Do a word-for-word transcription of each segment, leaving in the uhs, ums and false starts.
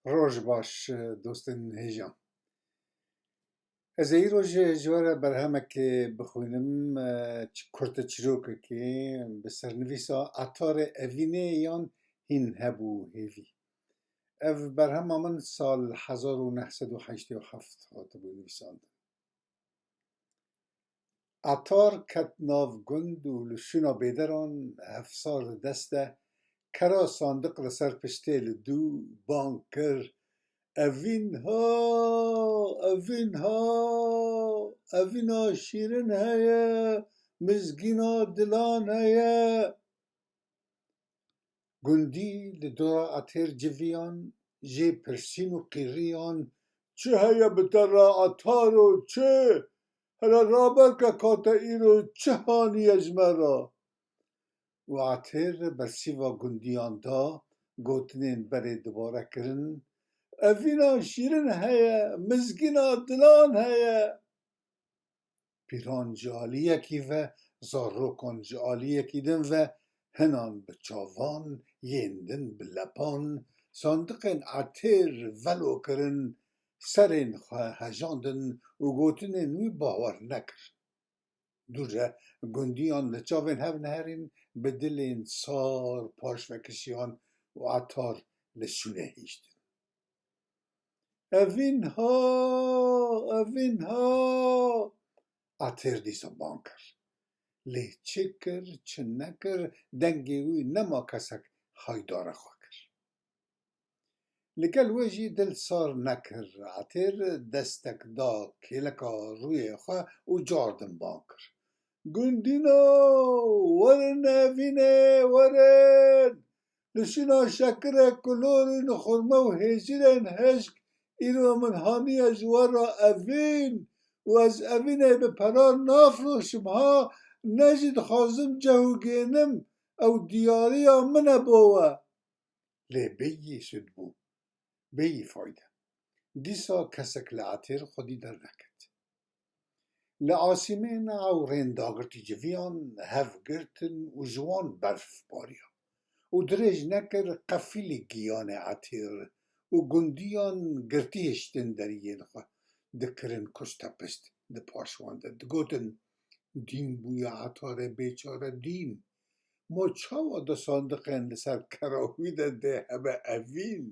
Roj baş, dostên hêja. Ez ê îro ji, ji we re berhemekê bixwînim, e, çi-, kurte çîrokekê bi sernivîsa Atarê Evînê yan Hîn hebû hêvî. Ev berhema min sal hezar û neh sed û heştê û heft hatibû nivîsandin. Atar ket nav gund û li şûna bêderan hevsar di dest de kera sandiq li ser piştê li dû bang kir, "Evîn ha, evîn ha, evîna şîrin heye, mizgîna dilan heye." Gundî li dora Atêr civiyan, jê pirsîn û qîriyan, "Çi heye bi te re Ataro, çi? Hele rabe ke ka te îro çi haniye ji me re?" Û Atêr bersîva gundiyan da, gotinên berê dubare kirin, "Evîna şîrin heye, mizgîna dilan heye." Pîran ji aliyekî ve, zarokan ji aliyekî din ve, hinan bi çavan, yên din bi lepan, sandiqên Atêr velo kirin, serên xwe hejandin û gotinên wî bawer nekirin. Dûre gundiyan li çavên hev neherîn, bi dilên sar paş vekişiyan û Atar li şûnê hiştin. "Evîn ha, evîn ha!" Atêr dîsa bang kir. Lê çi kir, çi nekir, dengê wî nema kesek haydara xwe kir. Li gel wê jî dil sar nekir. Atêr destek da kêleka rûyê xwe û cardin bang kir. "Gundîno, werin evînê, werin! Li şûna şekirê kulorîn xurme û hêjirên hişk îro min haniye ji we re evîn û ez evînê bi pera nafroşim ha, ne jî dixwazim ceh û gênim, ew diyariya min e bo we." Lê bêyî sûd bû, bêyî fayde. Dîsa kesek li Atêr xwedî derneket. Li asîmêna ew rên dagirtî civiyan hev girtin û ji wan berf bariya û dirêj nekir qefîlî giyanê Atêr û gundiyan girtî hiştin deriyên xwe dikirin kuştepişt di paş wan de. Digotin, "Dîn bûye Atarê bêçare dîn. Ma çawa du sandiqên li ser kera wî de dê hebe evîn?"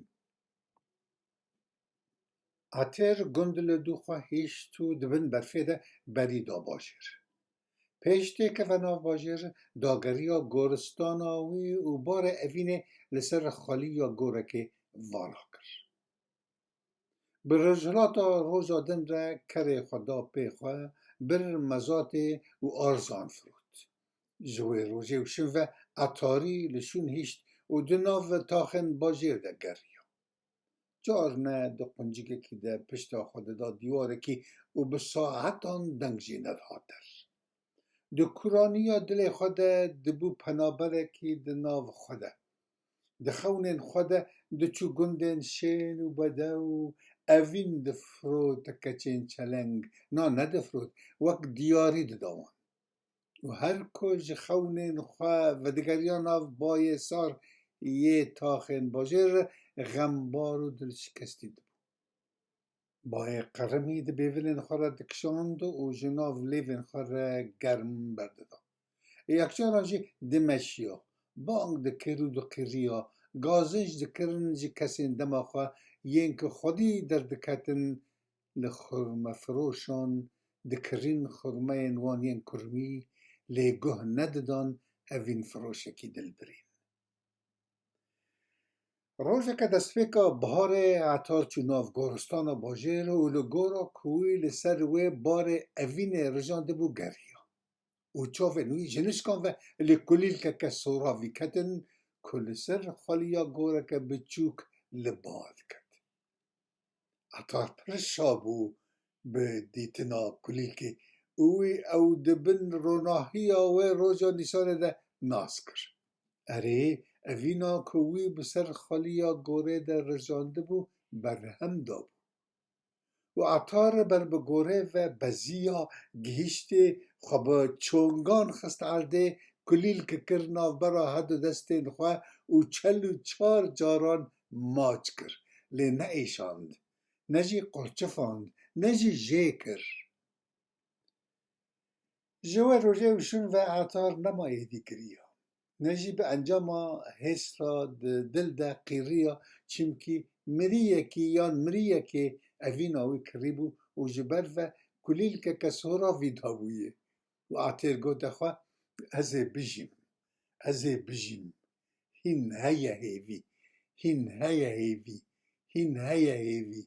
Atêr gund li dû xwe hişt û di bin berfê de berî da bajêr. Pêş têkeve nav bajêr, dageriya goristana wî û barê evînê li ser xaliya gorekê vala kir. Bi rojhilata roja din re kerê xwe da pê xwe, bir mezatê û arzan firot. Ji wê rojê û şin ve Etarî li şûn hişt û di nav taxên bajêr de geriya. Carne di quncikekî de pişta xwe dida dîwarekî û bi saetan deng jê nedihat der. Di kuraniya dilê xwe de dibû penaberekî di nav xwe de. Di xewnên xwe de diçû gundên şên û bedew, evîn difirot, keçên çeleng, na nedifirot, wek diyarî dida wan. Û her ku ji xewnên xwe vedigeriya nav bayê sar yê taxên bajêr, xembar û dilşikestî dibû. Bayê qerimî di bêvilên xwe re dikişand û ji nav lêvên xwe re germ berdida. Yekcaran jî dimeşiya, bang dikir û diqîriya, gazinc dikirin ji kesên dema xwe yên ku xwedî derdiketin li xurmefiroşan, dikirîn xurmeyên wan yên kurmî, lê guh nedidan evînfiroşekî dilbirîn. Rojeke destpêka biharê Etar çû nav goristana bajêr û li gora ku wî li ser wê barê evînê rijandibû geriya û çavên wî ji nişkan ve li kulîlkeke soravî ketin ku li ser xaliya goreke biçûk li ba diket. Etar pir şa bû bi dîtina kulîlkê û wî ew di bin ronahiya wê roja nîsanê de nas kir. Erê, evîna ku wî bi ser xaliya gorê de rijandibû, berhem dabû. Û Etar ber bi gorê ve beziya, gihiştê, xwe bi çongan xist erdê, kulîlk kir navbera hedu destên xwe û çel û çar caran maç kir. lê neêşand, ne jî qurçifand, ne jî jê kir. Ji we rojê û şûn ve Etar nema êdî kiriya. Ne jî bi encama hêsra di dil de qîriya, çimkî miriyekî yan miriyekê evîna wî kirîbû û ji ber ve kulîlkeke soravî dabûye. Û Atêr gote xwe, "Ez ê bijîm, ez ê bijîm. Hîn heye hêvî, hîn heye hêvî, hîn heye hêvî."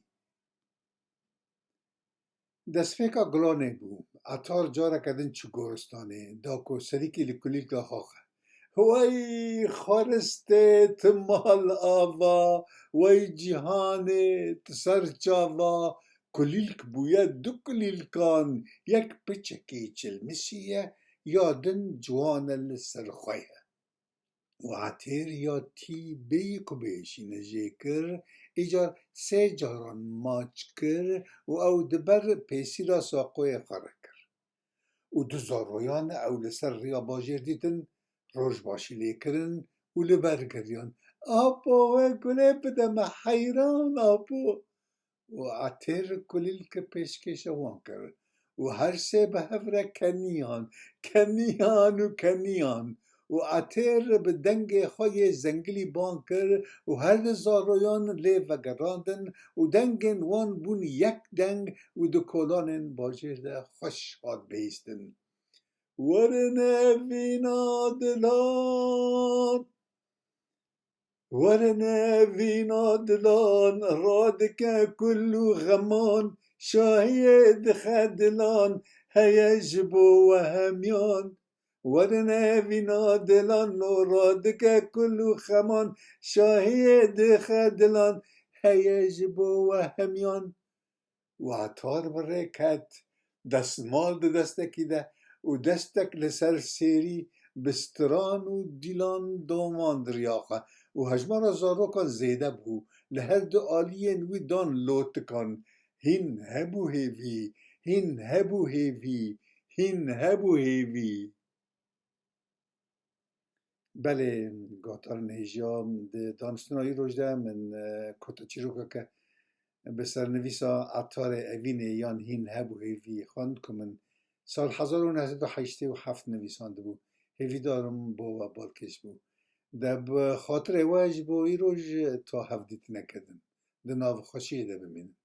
Destpêka gulanê bû. Etar careke din çû goristanê, da ku serîkî li kulîlka xwe xe. Wey xwaristê, ti mal ava, wey cîhanê, ti ser çava, kulîlk bûye du kulîlkan, yek piçekî çilmisî ye, ya din ciwan e li ser xwe ye. Û Atêr ya tî bêyî ku bêşîne jê kir, îcar sê caran maç kir û ew di ber pêsîra saqoyê xwe re kir. Û du zaroyan ew li ser riya bajêr dîtin, rojbaşî lê kirin û li ber giriyan, "Apo, we gulê bide me, heyran, apo!" Û Atêr kulîlk pêşkêşe wan kir. Û her sê bi hev re keniyan, keniyan û keniyan. Û Atêr bi dengê xwe yê zengilî bang kir û her du zaroyan lê vegerandin û dengên wan bûn yek deng û di kolanên bajêr de xweş hat bihîstin. Werin evîna dilan. Werin evîna dilan, radike kul û xeman, şahiyê dixe dilan, heye ji bo we hemiyan. Werin evîna dilan, lo radike kul û xeman, şahiyê dixe dilan, heye ji bo we hemiyan. Û Etar bi rê ket, destmal di destekî de û destek li ser sêrî bi stiran û dîlan domand riya xwe û hejmara zarokan zêde bû, li her du aliyên wî dan lotikan, "Hîn hebû hêvî, hîn hebû hêvî, hîn hebû hêvî." Belê, guhdarên hêja, di danûstina îroj de min, e, kota çîrokeke bi sernivîsa Etarê Evînê yan Hîn hebû hêvî xwend ku min sal hezar û neh sed û heştê û heft nivîsandibû. Hêvîdar im bo we balkêş bû. De bi xatirê we ji bo îroj ta hevdîtineke din. Di nav xweşiyê de bimînin.